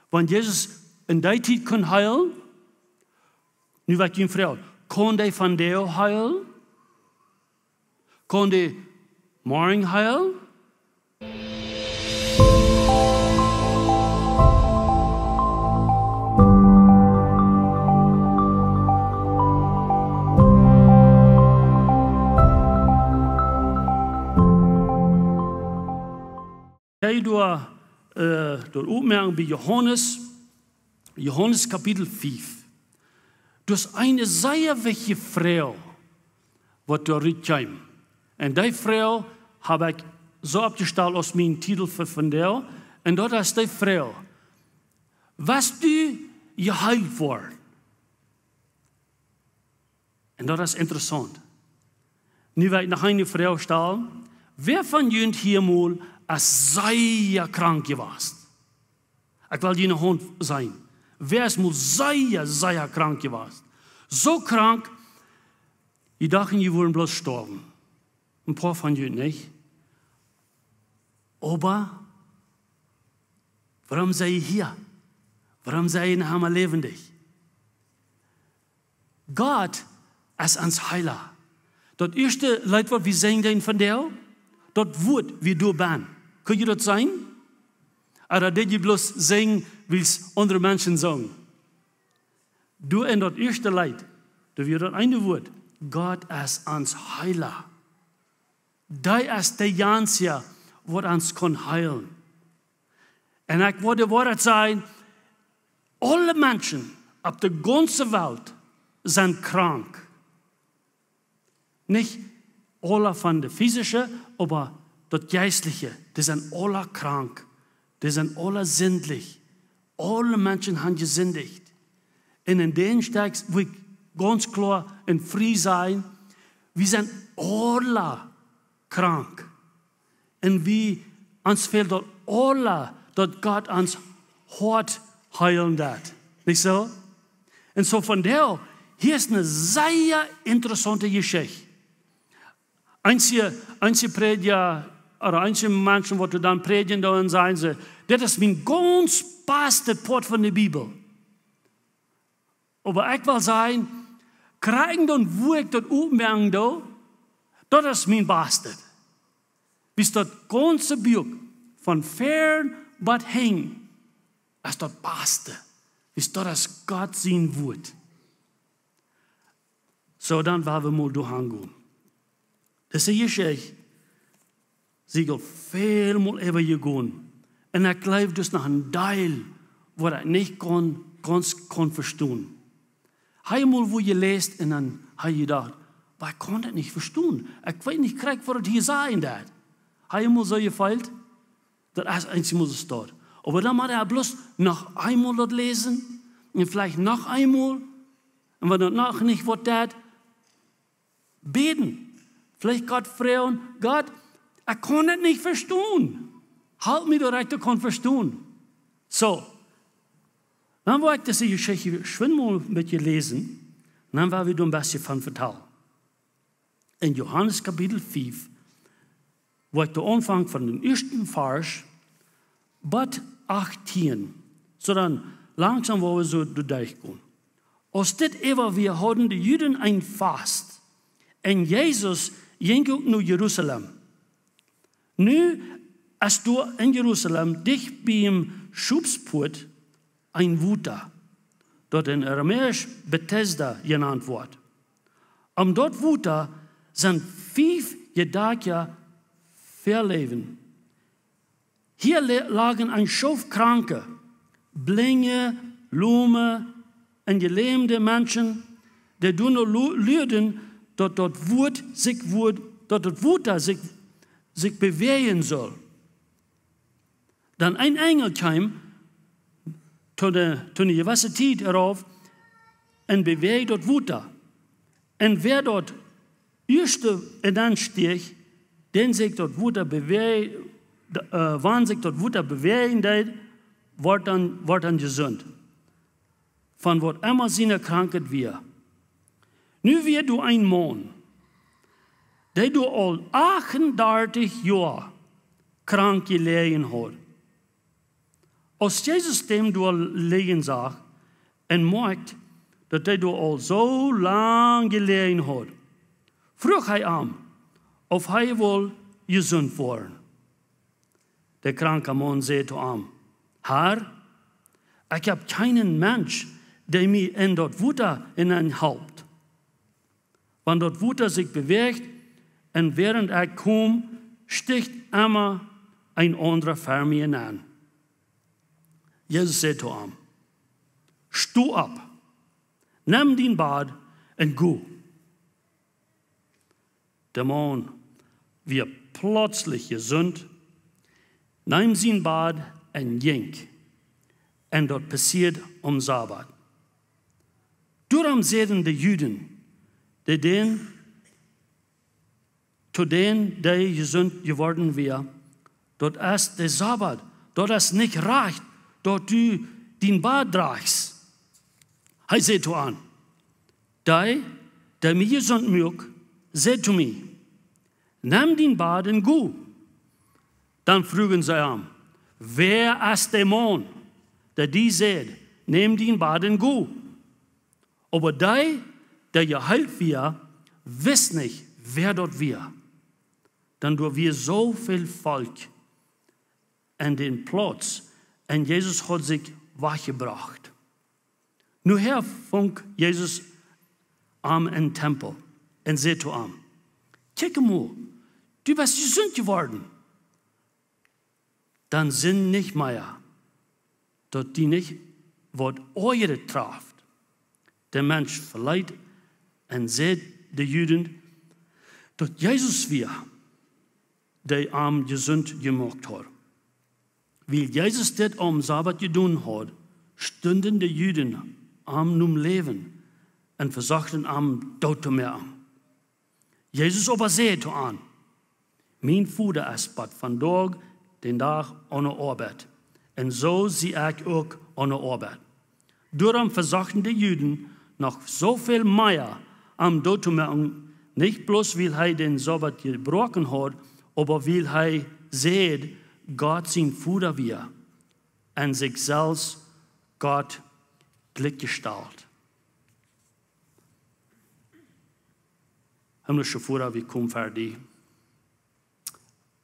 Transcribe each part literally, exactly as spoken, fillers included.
Wan Jesus en dee Tiet kunn heelen, nu woa ekj junt froagen, kaun dee vondoag heelen? Kaun dee morjen heelen? Hee doa, äh, doa opmoaken bie Johanes, Johanes Kapitel fief. Daut es eene sea wichtje Froag, waut doa rut kjeem. Un dee Froag hab ekj soo oppjestalt aus mien Titel fa vondoag. Un daut es dee Froag: West du jeheelt woaren? Un daut es interessaunt. Nu well ekj noch eene Froag stalen. Wäa von junt hia mol es sea krank jewast? Ekj well june Haunt seenen. Wäa es mol sea, sea krank jewast? Soo krank, jie dochten, jie wudden bloos stoawen. Een poa von junt nich. Oba wuarom sie jie hia? Wuarom sie jie noch emma läwendich? Gott es ons Heela. Daut ieeschte Leet, waut wie sinjen deeden vondoag, daut Wuat wia doa bennen. Kunn jie daut seenen? Ooda deed jie bloos sinjen, wiels aundre Menschen sungen? Doa en daut ieeschte Leet, doa wia daut eene Wuat: Gott es ons Heela. Dee es de eensja, waut ons kaun heelen. Un ekj wudd de Woarheit sajen, aule Menschen opp de gaunze Welt sent krank. Nich aula von de physische, oba daut jeistliche. Dee sent aula krank. Dee sent aula sindlich. Aule Menschen haben jesindicht. Un en dän Stekj well ekj gaunz kloa un frie sajen, wie sent aula krank. Un wie, ons fält daut aula, daut Gott ons Hoat heelen deit. Nich soo? Un soo vondoag, hia es eene sea interessaunte Jeschicht. Eenje, eenje Prädja, ooda eenje Menschen, waut dan prädjen, dan sajen see: "Dit es mien gaunz baste Poat von de Bibel." Oba ekj well sajen, krakjt dan, woo ekj daut opmoaken doo, daut es mien bastet. Wiels daut gaunze Buak, von väaren bat hinjen, es daut baste. Wiels daut es Gott sien Wuat. Soo, dan woa wie mol doa aungonen. Dise Jeschicht sie aul väl mol äwajegonen. Un ekj jleew, daut es noch een Deel, waut ekj nich kaun, gaunz kaun vestonen. Hab ekj mol woo jeläst un dan hab ekj jedocht: "Oba ekj kaun daut nich vestonen. Ekj weet nich krakjt, waut daut hia sajen deit." Hab ekj mol soo jefeelt, daut es eensjemol soo stoakj. Oba dan mott ekj bloos noch eemol daut läsen un veleicht noch eemol. Un wan daut noch nich woat, daut bäden. Veleicht Gott froagen: "Gott, ekj kaun daut nich vestonen. Halp mie daut ekj daut kaun vestonen." Soo, dan woa ekj dise Jeschicht schwind mol een bät läsen. Dan woa wie doa een bät von vetalen. En Johanes Kapitel fief, woa ekj doa aunfangen von dän ieeschten Varsch bat achtieen. Soo dan langsom woa wie soo doa derchgonen. Aus dit äwa wia, hauden de Juden een Fast. Un Jesus jinkj uk no Jerusalem. Nu es doa en Jerusalem, dicht biem Schopspoat, een Wota, daut en Aramäisch Betesda jenant woat. Om daut Wota sent fief jedakjde Väaläwen. Hia le-, lagen een Schoof Kranke, Blinje, Lome un jelämde Menschen, dee doa no lu-, luaden, daut daut Wota sikj wudd, daut daut Wota sikj, sikj bewäajen sull. Dan een Enjel kjeem to de, to eene jewesse Tiet rauf un bewäajd daut Wota. Un wäa daut ieeschte nenn steach, dän sikj daut Wota bewäaj-, de, äh, wan sikj daut Wota bewäajen deed, wort dan, wort dan jesunt von waut emma siene Krankheit wia. Nu wia doa een Maun, dee doa aul achtundartich Joa krank jeläajen haud. Aus Jesus däm doa läajen sach un moakjt, daut dee doa aul soo lang jeläajen haud, fruach hee am, auf hee wull jesunt woaren. De kranka Maun säd to am: "Herr, ekj hab kjeenen Mensch, dee mie en daut Wota nenn halpt. Wan daut Wota sikj bewäacht un wäarent ekj kom, sticht emma een aundra ver mie nenn." Jesus säd to am: "Sto opp, nem dien Bad un go." De Maun wia plötzlich jesunt, neem sien Bad un jinkj. Un daut passieed aum Sabbat. Doarom säden de Juden, dee dän, to dän, dee jesunt jeworden wia: "Daut es de Sabbat, daut es nich rajcht, daut du dien Bad drajchst." Hee säd to an: "Dee, dee mie jesunt muak, säd to mie: 'Nem dien Bad un go.'" Dan fruagen see am: "Wäa es de Maun, dee die säd: 'Nem dien Bad un go'?" Oba dee, dee jeheelt wia, wist nich, wäa daut wia, dan doa wia soo väl Volkj en dän Plauz, un Jesus haud sikj wajchjebrocht. Nohäa funk Jesus am em Tempel un säd to am: "Kjikj emol, du best jesunt jeworden. Dan sind nich mea, daut die nich waut oajret traft." De Mensch veleet un säd de Juden, daut Jesus wia, dee am jesunt jemoakt haud. Wiel Jesus dit aum Sabbat jedonen haud, stunden de Juden am nom Läwen un vesochten am doot to moaken. Jesus oba säd to an: "Mien Voda es bat vondoag dän Dach aune Oabeit, un soo sie ekj uk aune Oabeit." Doarom vesochten de Juden noch soo väl mea am doot to moaken, nich bloos wiel hee dän Sabbat jebroaken haud, oba wiel hee säd, Gott sien Voda wia, un sikj selfst Gott jlikjjestalt. Himmlische Voda, wie komen ver die.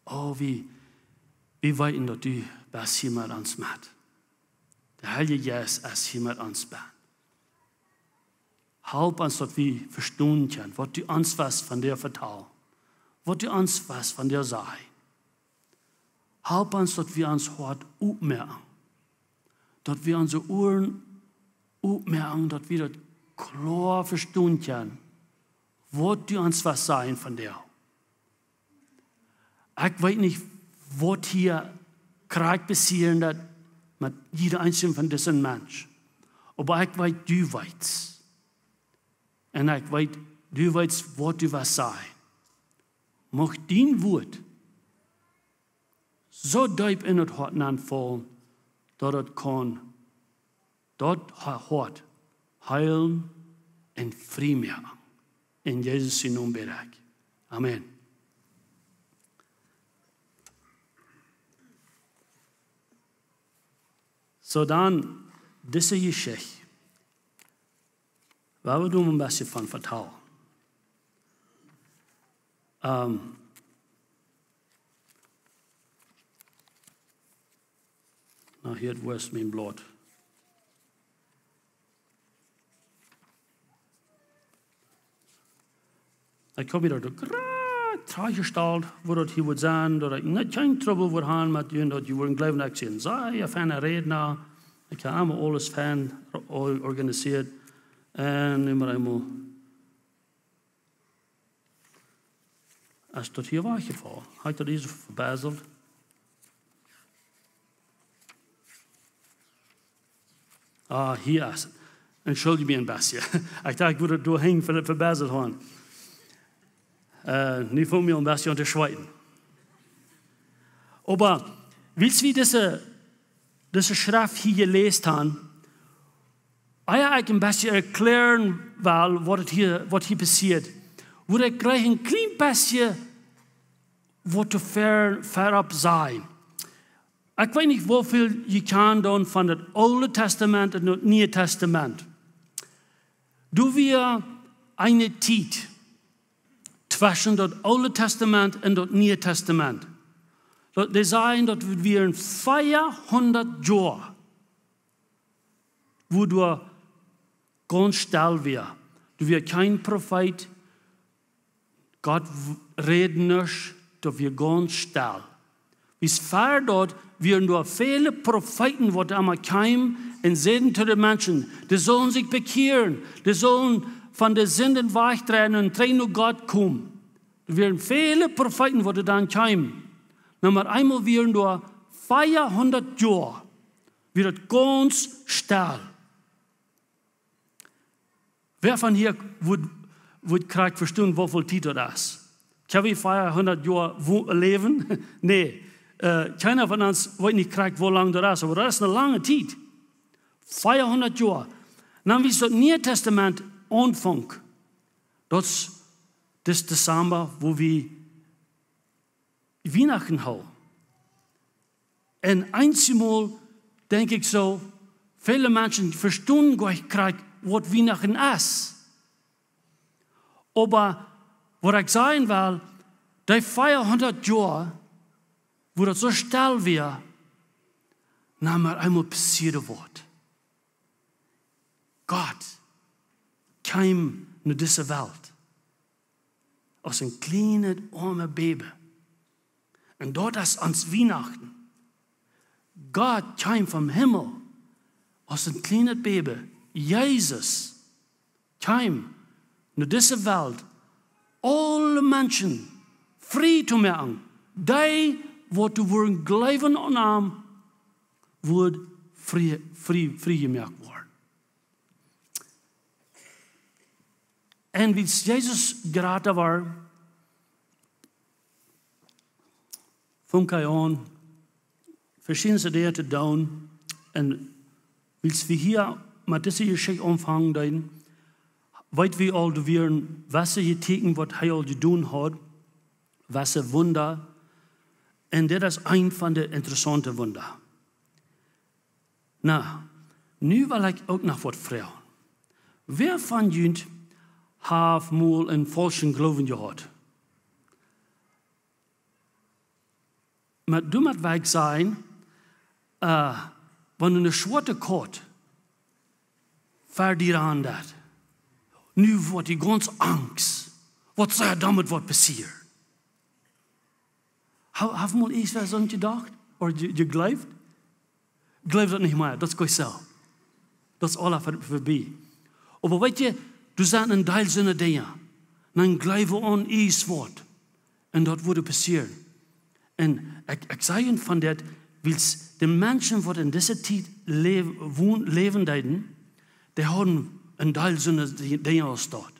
O, wie, wie weeten, daut du best hia met ons met. De Heilje Jeist es hia met ons met. Help ons, daut wie vestonen kjennen, waut du ons west von die vetalen, waut du ons west von die sajen. Help ons, daut wie ons Hoat opmoaken, daut wie onse Uaren opmoaken, daut wie daut kloa vestonen kjennen, waut du ons west sajen von die. Ekj weet nich, waut hia krakjt passieren woat met jieda eensja von dise Mensch. Oba ekj weet, du weetst. Un ekj weet, du weetst, waut du west sajen. Mucht dien Wuat soo deep en daut Hoat nenfaulen, daut et kaun daut Hoat heelen un frie moaken. En Jesus sien Nomen bäd ekj. Amen. Soo dan, dise Jeschicht, woa wie doa een bät von vetalen. Ehm, na, hia, wua es mien Blaut? Ekj hab mie doa krakjt trajchtjestalt, woo daut hia wudd sennen, daut ekj nich kjeen Trubbel wudd haben met junt, daut jie wudden jleewen, ekj sie een sea fiena Rädna. Ekj hab aulemol aules fein or-, organisieet. Un nu mau eemol es daut hia wajchjefollen. Hab ekj daut hia soo vebäselt? Ah, hia es et. Entschuldjt mie een bät. Ekj docht, ekj wudd daut doa hinjen ve-, vebäselt haben. Äh, nu funk mie een bät aun to schweeten. Oba, wiels wie dise, dise Schreft hia jeläst haben, ea ekj een bät erkjläaren well, waut et hia, waut hia passieet, wudd ekj jlikj een kjlien bät waut to ver-, verut sajen. Ekj weet nich woo väl jie kjanen dan von daut Oole Tastament un daut Niee Tastament. Doa wia eene Tiet tweschen daut Oole Tastament un daut Niee Tastament. Daut, dee sajen daut wieren veahundat Joa, wua doa gaunz stell wia. Doa wia kjeen Profeet, Gott räd nuscht, daut wia gaunz stell. Wiels ver daut wieren doa väle Profeeten waut emma kjeemen un säden to de Menschen, dee sullen sikj bekjieren, dee sullen von de Sinden wajchdreien un trigj no Gott komen. Doa wieren väle Profeeten waut dan kjeemen. Oba met eemol wieren doa veahundat Joa, wia daut gaunz stell. Wäa von hia wudd, wudd krakjt vestonen woo väl Tiet daut es? Kjenn wie veahundat Joa läwen? Nä. Kjeena von ons weet nich krakjt woo lang daut es, oba daut es ne lange Tiet. Veahundat Joa. Dan wiels daut Niee Tastament aunfunk, daut es dis Dezamba, wua wie Wienachten hoolen. Un eenjemol denkj ekj soo, väle Menschen vestonen goanich krakjt waut Wienachten es. Oba waut ekj sajen well, dee veahundat Joa, wua daut soo stell wia, dan met eemol passieed waut. Gott kjeem no dise Welt aus een kjlienet oamet Baby. Un daut es ons Wienachten. Gott kjeem vom Himmel aus een kjlienet Baby. Jesus kjeem no dise Welt, aule Menschen frie to moaken. Dee waut doa wudden jleewen aun am, wudd frie, frie, frie jemoakt woaren. Un wiels Jesus jrata wort, funk hee aun veschiedne Dinja to doonen. Un wiels wie hia met dise Jeschicht aunfangen deeden, weet wie aul, doa wieren wesse Jetieekjen waut hee aul jedonen haud, wesse Wunda. Un dit es eent von de interessaunte Wunda. Na, nu well ekj uk noch waut froagen. Wäa von junt haft mol een faulschen Gloowen jehaut? Oba doamet well ekj sajen, wan du ne schwoate Koat ver die aun deit, nu woat die gaunz angst. Waut saul doamet woat passieren? Ha-, haft mol irjentwäa soo jedocht? Ooda je-, jejleeft? Jleew daut nich mea, daut es goot soo. Daut es aula ver-, verbie. Oba weet jie, doa sent een Deel soone Dinja. Dan jleew wie aun irjent waut. Un daut wudd passieren. Un ekj, ekj saj junt von dit, wiels de Menschen waut en dise Tiet läw-, won-, läwen deeden, dee hauden een Deel soone Di-, Dinja aus daut.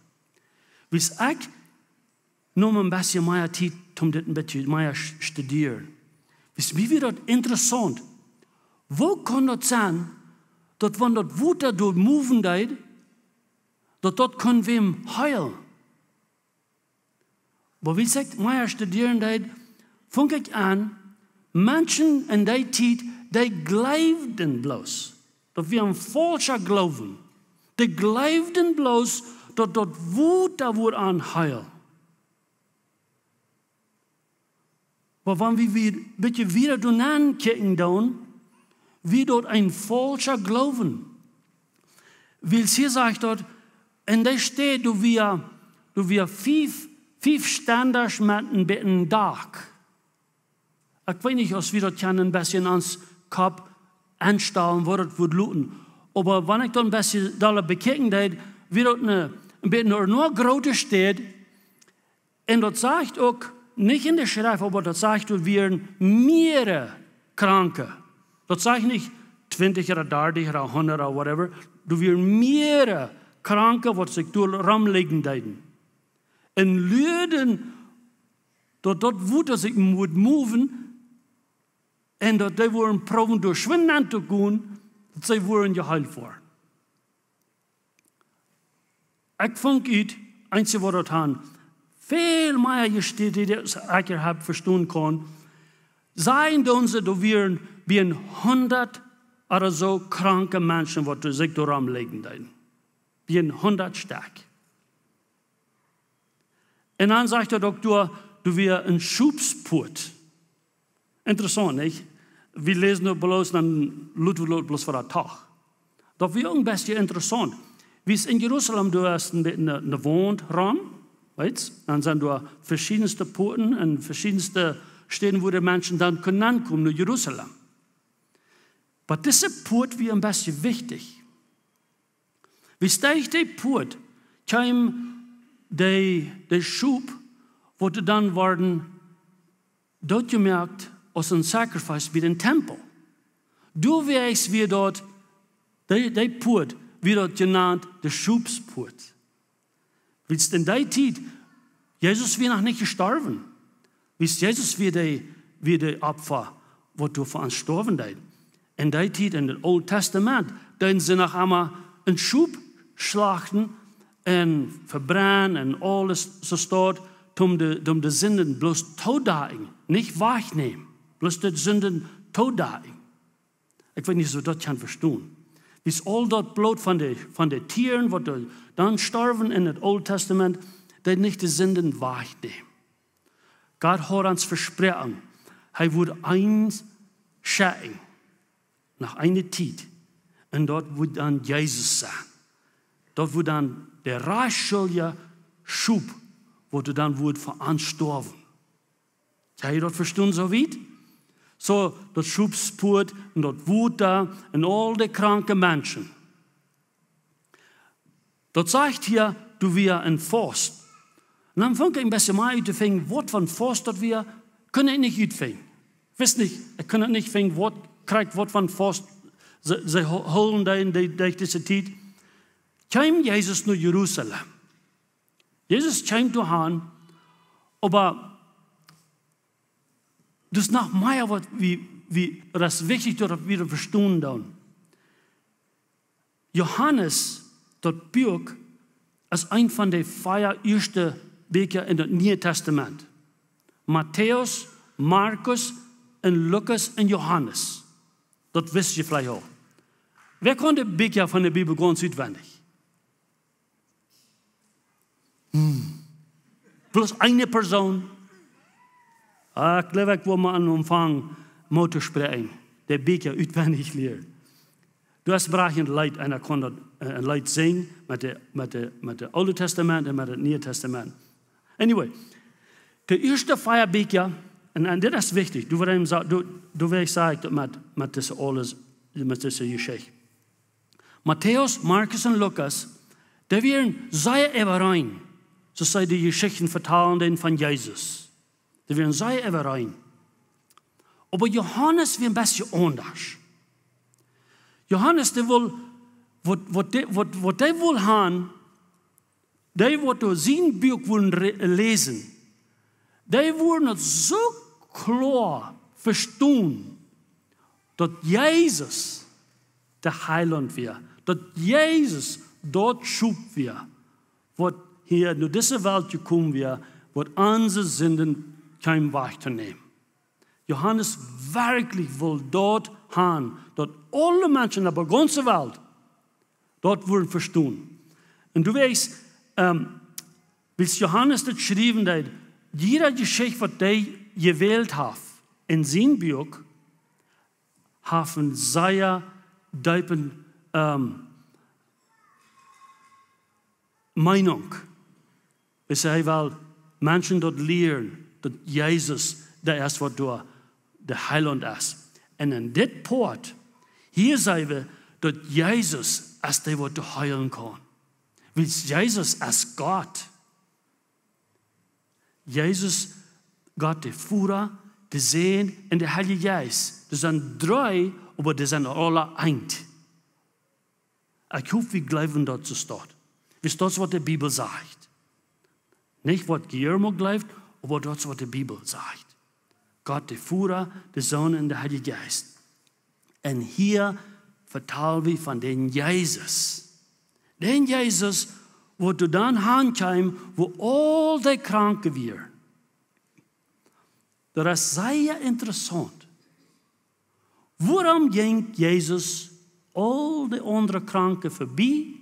Wiels ekj neem een bät mea Tiet om dit een bät mea sch-, studieren. Wiels mie wia daut interessaunt. Woo kaun daut sennen, daut wan daut Wota doa moven deed, daut daut kunn wäm heelen? Oba wiels ekj mea studieren deed, funk ekj aun, Menschen en dee Tiet, dee jleewden bloos. Daut wia een faulscha Gloowen. Dee jleewden bloos, daut daut Wota wudd an heelen. Oba wan wie, wie een bät wieda doa aunkjikjen dan, wia daut een faulscha Gloowen. Wiels hia sajcht daut, en dee Städ, doa wia, doa wia fief, fief Stendasch met een bät Dak. Ekj weet nich aus wie daut kjennen een bät en ons Kopp aunstalen, woo daut wudd luten. Oba wan ekj daut een bät dolla bekjikjen deed, wia daut een, een bät ne, ne groote Städ. Un daut sajcht uk, nich en de Schreft, oba daut sajcht, doa wieren mea Kranke. Daut sajcht nich twintich ooda dartich ooda hundat ooda whatever. Doa wieren mea Kranke waut sikj doa romlijen deeden. Un luaden daut daut Wota sikj wudd moven un daut dee wudden proowen doa schwind aun to gonen, daut see wudden jeheelt woaren. Ekj funk ut, eenje waut daut han väl mea jestudiet aus ekj hab vestonen kaun, sajen doonen see, doa wieren Bie een hundat ooda soo kranke Menschen, waut doa sikj doa romlijen deeden. Bie een hundat Stekj. Un dan sajcht daut uk doa, doa wia een Schopspuat. Interessaunt, nich? Wie läsen daut bloos, dan luten wie daut bloos fa daut Tag. Daut wia uk een bät interessaunt. Wie es en Jerusalem, doa es een bät eene, eene Waunt rom, weetst? Dan sent doa veschiedenste Puaten un veschiedenste Städen, wua de Menschen dan kunnen aunkomen no Jerusalem. Oba dise Puat wia een bät wichtich. Wiels derch dee Puat kjeem dee, dee Schop, waut dan worden dootjemoakt aus een sacrifice bie dän Tempel. Doawäajen wia daut, dee, dee Puat, wia daut jenant de Schopspuat. Wiels en dee Tiet, Jesus wia noch nich jestorwen. Wiels Jesus wia dee, wia dee Opfa, waut doa fa ons stoawen deed. En dee Tiet, en daut Oole Tastament, deeden see noch emma een Schop schlachten un vebrennen un aules soo stoakj, om de, om de Sinden bloos to decken, nich wajchnämen, bloos de Sinden to decken. Ekj weet nich, aus jie daut kjennen vestonen. Wiels aul daut Bloot von de, von de Tieren, waut doa dan storwen en daut Oole Tastament, deed nich de Sinden wajchnämen. Gott haud ons vesproaken, hee wudd eenen schekjen, no eene Tiet. Un daut wudd dan Jesus sennen. Daut wudd dan de rajchtschuldje Schop, waut dan wudd fa ons stoawen. Kjenn jie daut vestonen soo wiet? Soo, daut Schopspuat un daut Wota un aul de kranke Menschen. Daut sajcht hia, doa wia een Faust. Un dan funk ekj een bät mea ut to finjen, waut fa Faust daut wia, kunn ekj nich utfinjen. Ekj wist nich, ekj kunn nich finjen, waut, krakjt waut fa Faust see, see ho-, hoolen deeden, dee, dee, dise Tiet. Kjeem Jesus no Jerusalem. Jesus kjeem doa han, oba doa es noch mea waut wie, wie, daut es wichtich, daut wie daut vestonen doonen. Johanes, daut Buak, es eent von de vea ieeschte Bieekja en daut Niee Tastament. Matäus, Markus un Lukas un Johanes. Daut wist jie veleicht aul. Wäa kaun de Bieekja von de Bibel gaunz utwendich? Hm. Bloos eene Persoon. Ah, ekj jleew, ekj woa mol aunfangen, Moot to spräakjen. De Bieekja utwendich lieren. Doa es veleicht een Leet, eena kaun daut, äh, een Leet sinjen met de, met de, met daut Oole Tastament un met daut Niee Tastament. Anyway, de ieeschte vea Bieekja, un, un dit es wichtich, doa wudd ekj sa-, doa, doa wudd ekj sajen, daut met, met dise aules, met dise Jeschicht. Matäus, Markus un Lukas, dee wieren sea äwareen, soo aus see de Jeschichten vetalen deeden von Jesus. Dee wieren sea äwareen. Oba Johanes wia een bät aundasch. Johanes, dee wull, waut, waut dee, waut, waut dee wull han, dee waut doa sien Buak wullen re-, läsen, dee wullen daut soo kloa vestonen, daut Jesus de Heilaunt wia, daut Jesus daut Schop wia, waut hia no dise Welt jekomen wia, waut onse Sinden kjeem wajchtonämen. Johanes werkjlich wull daut han, daut aule Menschen opp de gaunze Welt daut wudden vestonen. Un du weetst, ähm, wiels Johanes daut schriewen deed, jiede Jeschicht, waut hee jewält haft en sien Buak, haft eene sea deepe, ähm, Meinung. Wiels hee well Menschen daut lieren, daut Jesus dee es, waut doa de Heilaunt es. Un en dit Poat, hia seenen wie, daut Jesus es dee, waut doa heilen kaun. Wiels Jesus es Gott. Jesus, Gott de Voda, de Sän un de Heilje Jeist. Daut sent dree, oba dee sent aule eent. Ekj hop, wie jleewen daut soo steit. Wiels daut es, waut de Bibel sajcht. Nich, waut Guillermo jleeft, oba daut es, waut de Bibel sajcht. Gott de Voda, de Sän un de Heilje Jeist. Un hia vetal wie von dän Jesus. Dän Jesus, waut doa dan han kjeem, wua aul dee Kranke wieren. Daut es sea interessaunt. Wuarom jinkj Jesus aul de aundre Kranke verbie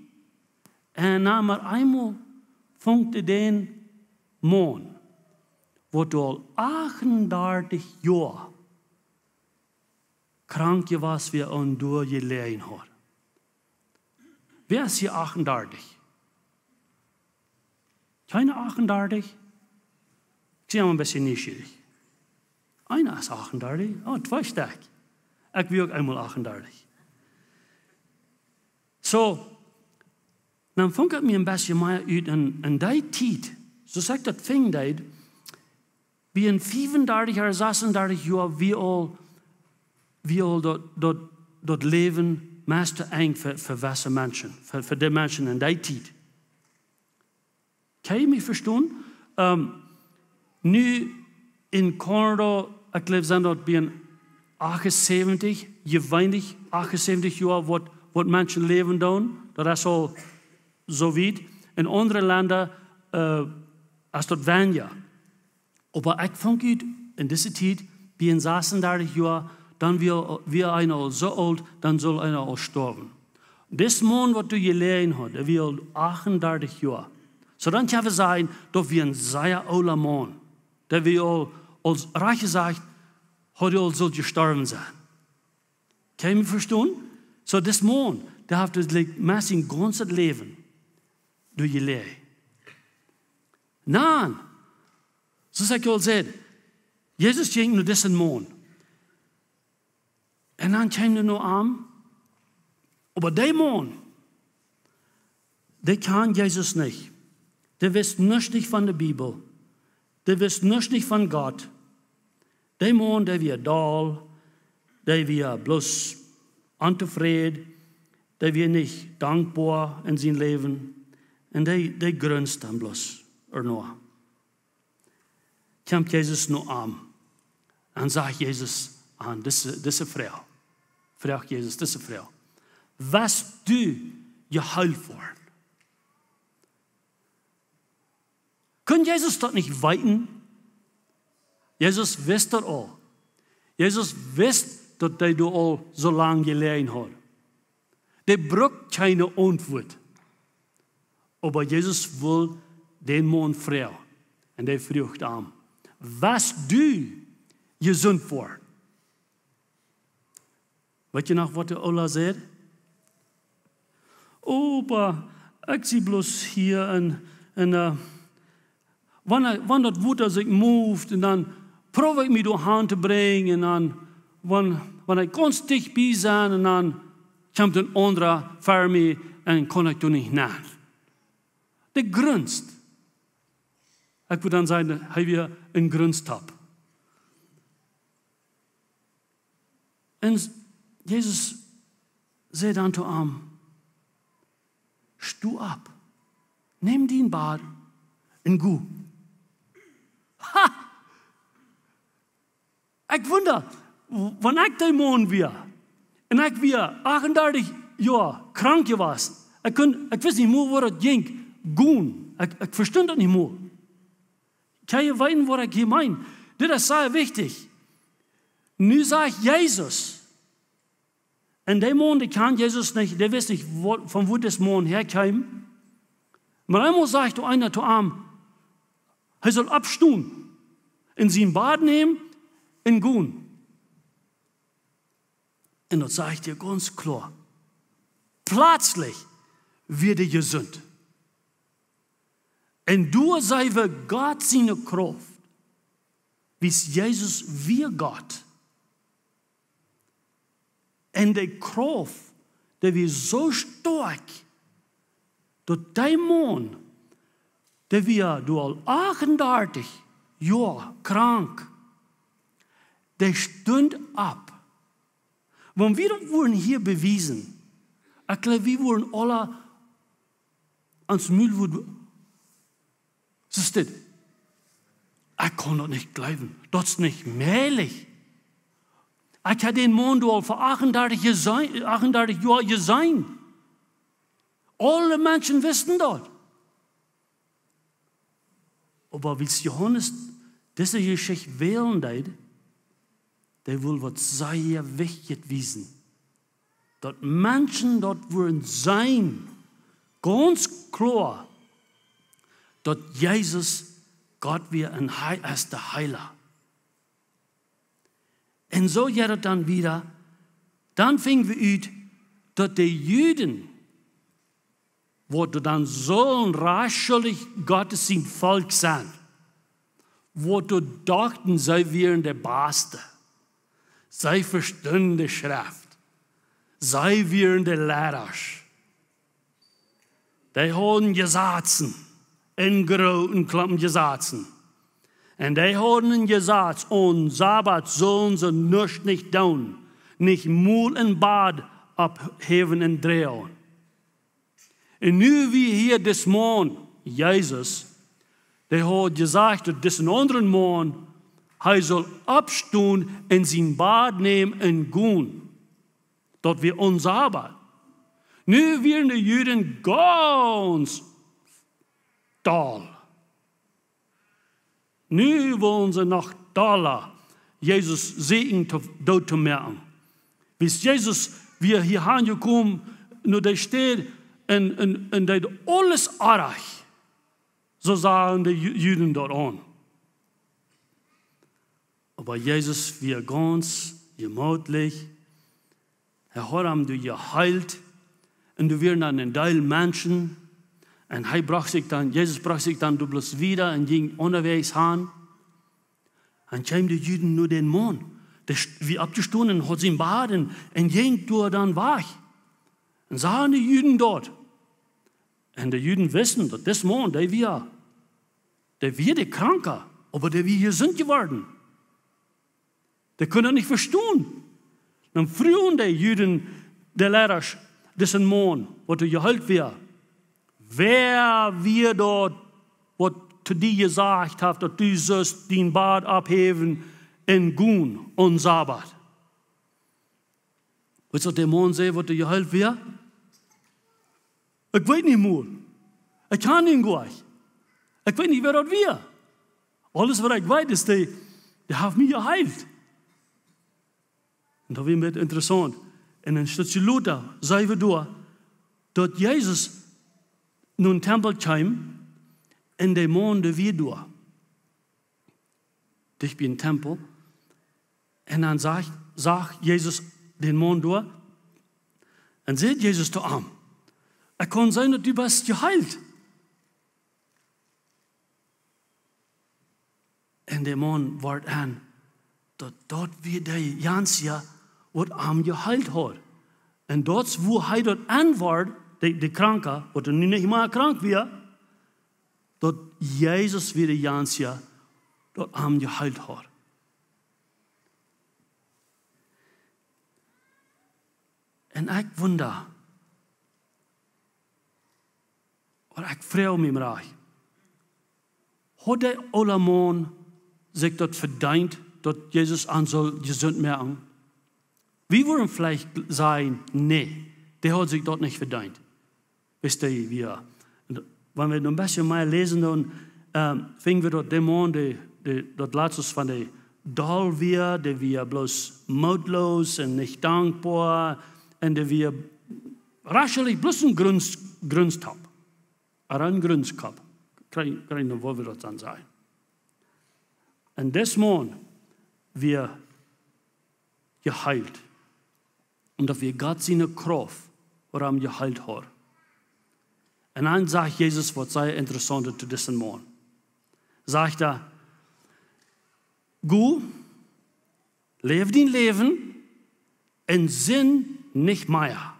un dan met eemol funk hee dän Maun, waut aul achtundartich Joa krank jewast wia un doa jeläajen haud? Wäa es hia achtundartich? Kjeena achtundartich? Ekj sie mau een bät nieschierich. Eena es achtundartich. Oh, twee Stekj. Ekj wia uk eemol achtundartich. Soo, dan funk ekj mie een bät mea ut en, en dee Tiet. Soo aus ekj daut funk, deed, wia en fiefundartich ooda sesundartich Joa, wia aul, wia aul daut, daut, daut Läwen meist enj fa, fa jewesse Menschen, fa, fa dee Menschen en dee Tiet. Kaun jie mie vestonen? Ehm, nu en Kanada, ekj jleew, sent daut bie en achtunsäwentich, jeweenlich achtunsäwentich Joa, waut, waut Menschen läwen doonen. Daut es aul soo wiet. En aundre Lenda, eh, es daut weinja. Oba ekj funk ut, en dise Tiet, bie en sesundartich Joa, dan wia, wia eena aul soo oolt, dan sull eena aul stoawen. Dis Maun, waut doa jeläajen haud, dee wia aul achtundartich Joa. Soo dan kjenn wie sajen, daut wia en sea oola Maun. Dee wia aul, aul rajcht jesajcht, haud aul sull jestorwen sennen. Kaun jie mie vestonen? Soo, dis Maun, dee haft daut, like, meist sien gaunzet Läwen doa jeläajen. Dan, soo aus ekj aul säd, Jesus jinkj no disen Maun. Un dan kjeem hee no am. Oba dee Maun, dee kjand Jesus nich. Dee wist nuscht nich von de Bibel. Dee wist nuscht nich von Gott. Dee Maun, dee wia doll, dee wia bloos ontofräd, dee wia nich dankboa en sien Läwen. Un dee, dee grunsd dan bloos doano. Kjemt Jesus no am. Dan sajcht Jesus aun dise, dise Froag. Froagt Jesus dise Froag: "West du jeheelt woaren?" Kunn Jesus daut nich weeten? Jesus wist daut aul. Jesus wist, daut hee doa aul soo lang jeläajen haud. Dee brukt kjeene Auntwuat. Oba Jesus wull dän Maun froagen. Un dee fruach am: "West du jesunt woaren?" Weet jie noch, waut de Oola säd? "Oba ekj sie bloos hia un, un, eh, wan, wan daut Wota sikj moved, un dan proow ekj mie doa han to brinjen, un dan, wan, wan ekj gaunz dicht bie sie, un dan kjemt een aundra ver mie un kaun ekj doa nich nenn." Dee grunsd. Ekj wudd dan sajen, hee wia een Grunstap. Un s-, Jesus säd dan to am: "Sto opp, nem dien Bad un go." Ha! Ekj wunda, w-, wan ekj dee Maun wia, un ekj wia achtundartich Joa krank jewast, ekj kunn, ekj wist nich mol, woo daut jinkj, gonen. Ekj, ekj vestunt daut nich mol. Kjenn jie weeten, waut ekj hia meen? Dit es sea wichtich. Nu sajcht Jesus, un dee Maun, dee kjand Jesus nich, dee wist nich, wua-, von wua dis Maun häakjeem. Oba eemol sajcht doa eena to am, hee sull oppstonen, un sien Bad nämen un gonen. Un daut sajcht hia gaunz kloa. Pletslich wia hee jesunt. Un doa sach wie Gott siene Krauft, wiels Jesus wia Gott. Un dee Krauft, dee wia soo stoakj, daut dee Maun, dee wia doa aul achtundartich Joa krank, dee stunt opp. Wan wie daut wudden hia bewiesen, ekj jleew, wie wudden aula ons Mul wudden, soo stell. Ekj kaun daut nich jleewen. Daut es nich mäajlich. Ekj hab dän Maun doa aul ver achtundartich jeseenen, achtundartich Joa jeseenen. Aule Menschen wisten daut. Oba wiels Johanes dise Jeschicht wälen deed, Dee wull waut sea wichtjet wiesen. Daut Menschen daut wudden seenen, gaunz kloa, daut Jesus Gott wia un hee es de Heila. Un soo jeit daut dan wieda. Dan finj wie ut, daut de Juden, waut doa dan sullen rajchtschuldich Gott sien Volkj sennen, waut doa dochten, see wieren de baste, see vestunden de Schreft, see wieren de Leidasch. Dee hauden Jesazen, een grooten Klompen Jesazen. Un dee hauden een Jesaz, aum Sabat sullen see nuscht nich doonen, nich mol een Bad opphäwen un droagen. Un nu wia hia dis Maun, Jesus, dee haud jesajcht, daut disen aundren Maun, hee sull oppstonen un sien Bad nämen un gonen. Daut wia aum Sabat. Nu wieren de Juden gaunz doll. Nu wullen see noch dolla Jesus sieekjen, to, doot to moaken. Wiels Jesus wia hia aunjekomen, no de Städ un, un, un deed aules orrajcht. Soo sagen de Ju-, Juden daut aun. Oba Jesus wia gaunz jemootlich. Hee haud am doa jeheelt. Un doa wieren dan een Deel Menschen. Un hee brocht sikj dan, Jesus brocht sikj dan doa bloos wieda un jinkj unjawäajes han. Un kjeemen de Juden no dän Maun, dee st-, wia oppjestonen un haud sien Bad un, un jinkj doa dan wajch. Un sagen de Juden daut. Un de Juden wisten, daut dis Maun, dee wia, dee wia de Kranka, oba dee wia jesunt jeworden. Dee kunnen daut nich vestonen. Dan fruagen de Juden, de Leidasch, disen Maun, waut doa jeheelt wia: Wäa wia daut, waut to die jesajcht haft, daut du sust dien Bad opphäwen un gonen aum Sabat? Weetst waut de Maun säd, waut doa jeheelt wia? Ekj weet nich mol. Ekj kjan am goanich. Ekj weet nich, wäa daut wia. Aules waut ekj weet es, dee, dee haft mie jeheelt. Un daut wia een bät interessaunt. Un een Stootje lota seenen wie doa, daut Jesus no dän Tempel kjeem un de Maun, dee wia doa dicht bie dän Tempel. Un dan sach, sach Jesus dän Maun doa. Un säd Jesus to am: Ekj kaun seenen, daut du best jeheelt. Un de Maun wort en, daut, daut wia de Jansja, waut am jeheelt haud. Un daut es woo hee daut en wort, de, de Kranka, waut nu nich mea krank wia, daut Jesus wia de Jansja, daut am jeheelt haud. Un ekj wunda, oba ekj froag mie mau, haud de oola Maun sikj daut vedeent, daut Jesus am sull jesunt moaken? Wie wudden veleicht sajen: Nä, dee haud sikj daut nich vedeent. Weetst du, wie, un wan wie noch een bät mea läsen, dan, ähm, finj wie daut de Maun, dee, dee, daut latste von de doll wia, dee wia bloos mootloos un nich dankboa un dee wia rajchtschuldich bloos een Gruns-, Grunskopp. Oba een Grunskopp. Kjrieech, kjrieech noch, woo wie daut dan sajen. Un dis Maun wia jeheelt. Un daut wia Gott siene Krauft, waut am jeheelt haud. Un dan sajcht Jesus waut sea Interessauntet to disen Maun. Sajcht hee: Go, läw dien Läwen un sind nich mea,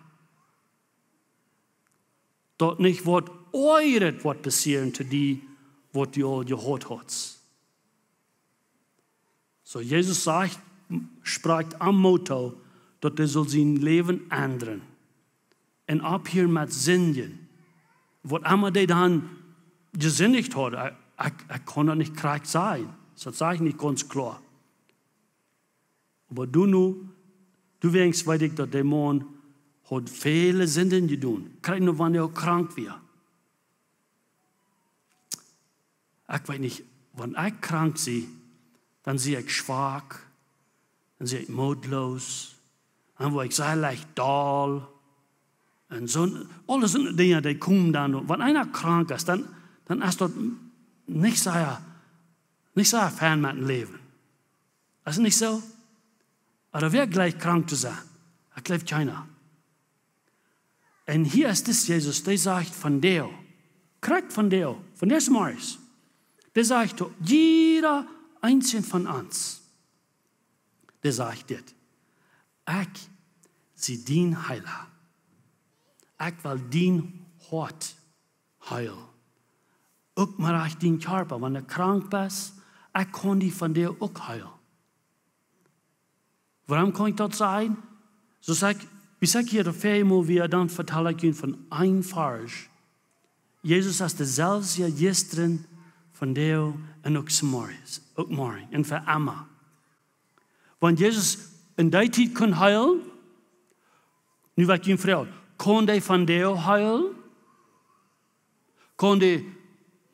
daut nich waut oajret woat passieren to die, waut du aul jehaut hast. Soo, Jesus sajcht, sprakjt am Moot too, daut hee saul sien Läwen endren un opphieren met sindjen. Waut emma hee dan jesindicht haud, ekj, ekj, ekj kaun daut nich krakjt sajen. Daut saj ekj nich gaunz kloa. Oba doano, doawäajen weet ekj, daut de Maun haud väle Sinden jedonen. Krakjt noch wan hee uk krank wia. Ekj weet nich, wan ekj krank sie, dan sie ekj schwak, Dan sie ekj mootloos. Dan woa ekj sea leicht doll. Un soo, aule soone Dinja, dee komen dan. Wan eena krank es, dan, dan es daut nich sea, nich sea fein met daut Läwen. Es daut nich soo? Oba wäa jleicht krank to sennen? Ekj jleew kjeena. Un hia es dis Jesus, dee sajcht vondoag, krakjt vondoag, vondoag zemorjes, dee sajcht to jieda eensjen von ons, dee sajcht dit: "Ekj sie dien Heela. Ekj well dien Hoat heelen. Uk mau rajcht dien Kjarpa, wan du krank best, ekj kaun die vondoag uk heelen." Wuarom kaun ekj daut sajen? Soo aus ekj, aus ekj hia de väaje Mol wia, dan vetald ekj junt von een Varsch. Jesus es deeselwja jistren, vondoag un uk zemorjes, uk morjen un fa emma. Wan Jesus en dee Tiet kunn heelen, nu woa ekj junt froagen, kaun dee vondoag heelen? Kaun dee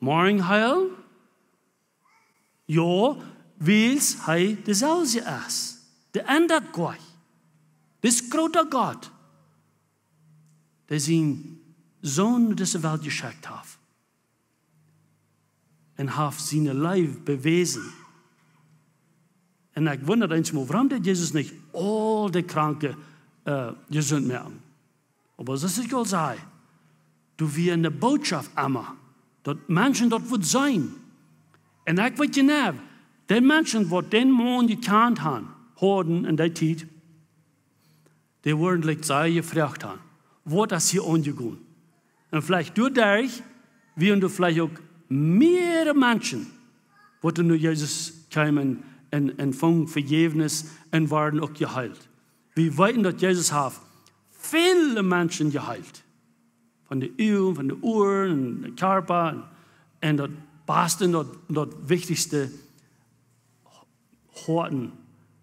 morjen heelen? Jo, wiels hee deeselwja es. Dee endat nich. Dis groota Gott, dee sien Sän no dise Welt jeschekjt haft un haft siene Leew bewäsen. Un ekj wunda eenjemol, wuarom deed Jesus nich aul de Kranke, äh, jesunt moaken? Oba soo aus ekj aul säd, doa wia eene Bootschoft emma, daut Menschen daut wudden seenen. Un ekj weet jeneiw, dee Menschen, waut dän Maun jekjant han, hauden en dee Tiet, dee wudden veleicht sea jefroacht han: "Waut es hia aunjegonen?" Un veleicht doaderch wieren doa veleicht uk mea Menschen, waut no Jesus kjeemen un, un fungen Vejäwnis un worden uk jeheelt. Wie weeten, daut Jesus haft väle Menschen jeheelt. Von de Uagen, von de Uaren, un de Kjarpa, un, un daut baste, daut, daut wichtichste, Hoaten,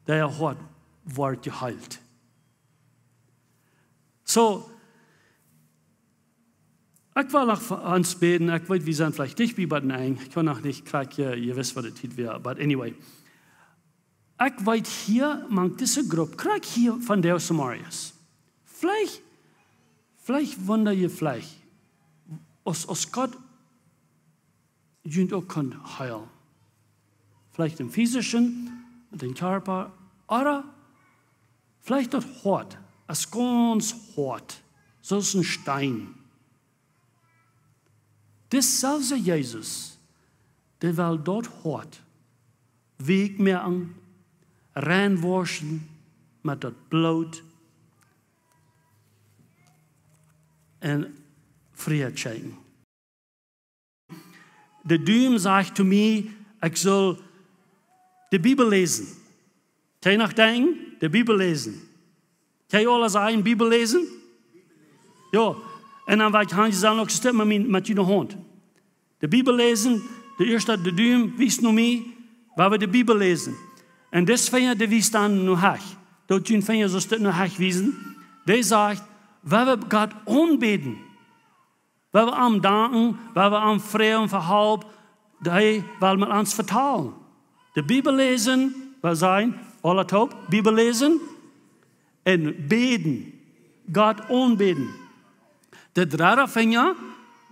dee Hoat woat jeheelt. Soo, ekj well noch fa ons bäden. Ekj weet, wie sent veleicht dicht bie bie daut Enj. Ekj kaun noch nich krakjt, äh, jie weeten, waut de Tiet wia. But anyway. Ekj weet, hia mank dise Grupp, krakjt hia vondoag zemorjes, veleicht, veleicht wunda jie veleicht, aus, aus Gott junt uk kunn heelen. Veleicht dän physischen, dän Kjarpa, ooda veleicht daut Hoat, daut gaunz Hoat, soo aus een Steen. Deeselwja Jesus, dee well daut Hoat weekj moaken, reinwauschen met daut Bloot un Fräd schenkjen. De Duim sajcht to mie, ekj saul de Bibel läsen. Kjenn jie noch denkjen? De Bibel läsen. Kjenn jie aula sajen, Bibel läsen? Jo. Un dan woa ekj han, jie sellen uk stemmen met, met june Haunt. De Bibel läsen, de ieeschte, de Duim wiest no mie, wua wie de Bibel läsen. Un dis Finja, dee wiest dan no Hecht. Doot jun Finja soo steit no Hecht wiesen. Dee sajcht, wua wie Gott aunbäden. Wua wie am danken, wua wie am froagen fa Help, dee well met ons vetalen. De Bibel läsen, wie sent aula toop, Bibel läsen un bäden, Gott aunbäden. De dredde Finja,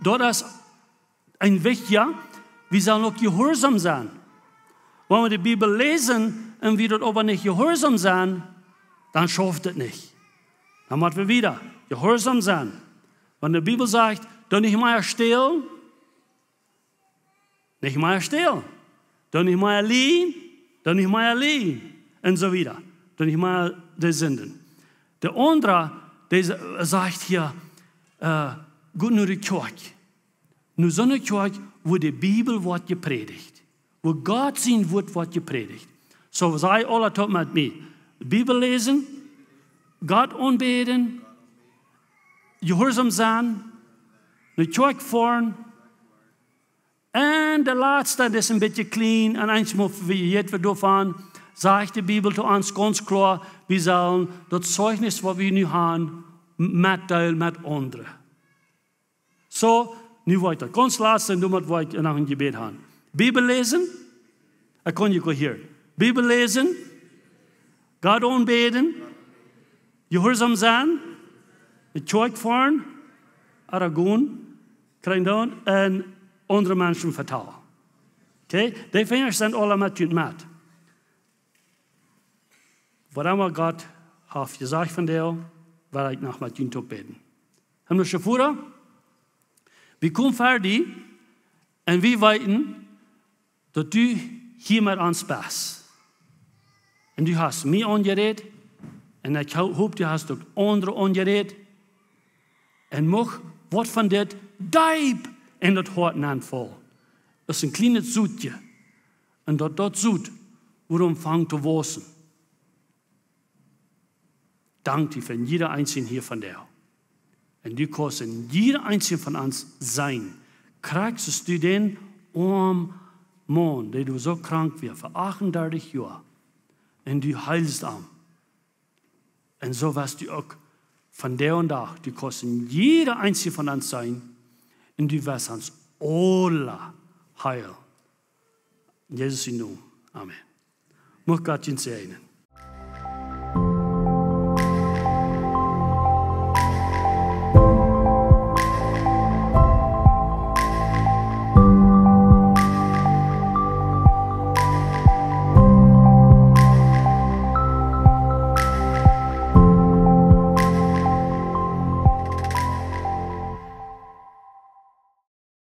daut es een wichtja, wie sellen uk jehuarsom sennen. Wan wie de Bibel läsen un wie doa oba nich jehuarsom sent, dan schauft et nich. Dan motten wie wada jehuarsom sennen. Wan de Bibel sajcht, doo nich mea stälen, nich mea stälen. Doo nich mea lieejen, doo nich mea lieejen. Un soo wieda. Doo nich mea de Sinden. De aundra, dee sa-, sajcht hia, äh, go no de Kjoakj. No soone Kjoakj, wua de Bibel woat jeprädicht. Wua Gott sien Wuat woat jeprädicht. Soo, saj aula toop met mie. Bibel läsen, Gott aunbäden, jehuarsom sennen, no Kjoakj foaren. Un de latste, daut es een bät kjlien, un eenjemol vejäten wie doavon, sajcht de Bibel to ons gaunz kloa, wie sellen daut Zeichnis, waut wie nu haben, metdeelen met aundre. Soo, nu woa ekj daut gaunz latste un doamet woa ekj noch een Jebäd haben. Bibel läsen, ekj kaun junt hieren. Bibel läsen, Gott aunbäden, jehuarsom sennen, no Kjoakj foaren, ooda gonen, kjrieen doonen, un aundre Menschen vetalen. Okay? Dee Finja sent aula met junt met. Waut emma Gott haft jesajcht vondoag, well ekj noch met junt toop bäden. Himmlische Voda, wie komen ver die un wie weeten, daut du hia met ons best. Un du hast mie aunjerät. Un ekj ho-, hop, du hast uk aundre aunjerät. Un mucht waut von dit deep en daut Hoat nenfaulen. Daut es een kjlienet Sotje. Un daut daut Sot, wuarom fangt to wausen. Dank die fa jieda eensjen hia vondoag. Un du kaust en jieda eensjen von ons seenen. Krakjt soo aus du dän oamen Maun, dee du soo krank wia, fa achtundartich Joa. Un du heelst am. Un soo west du uk vondoag dän Dach, du kaust en jieda eensjen von ons seenen. Un du west ons aula heelen. En Jesus sien Nomen. Amen. Mucht Gott junt säajnen.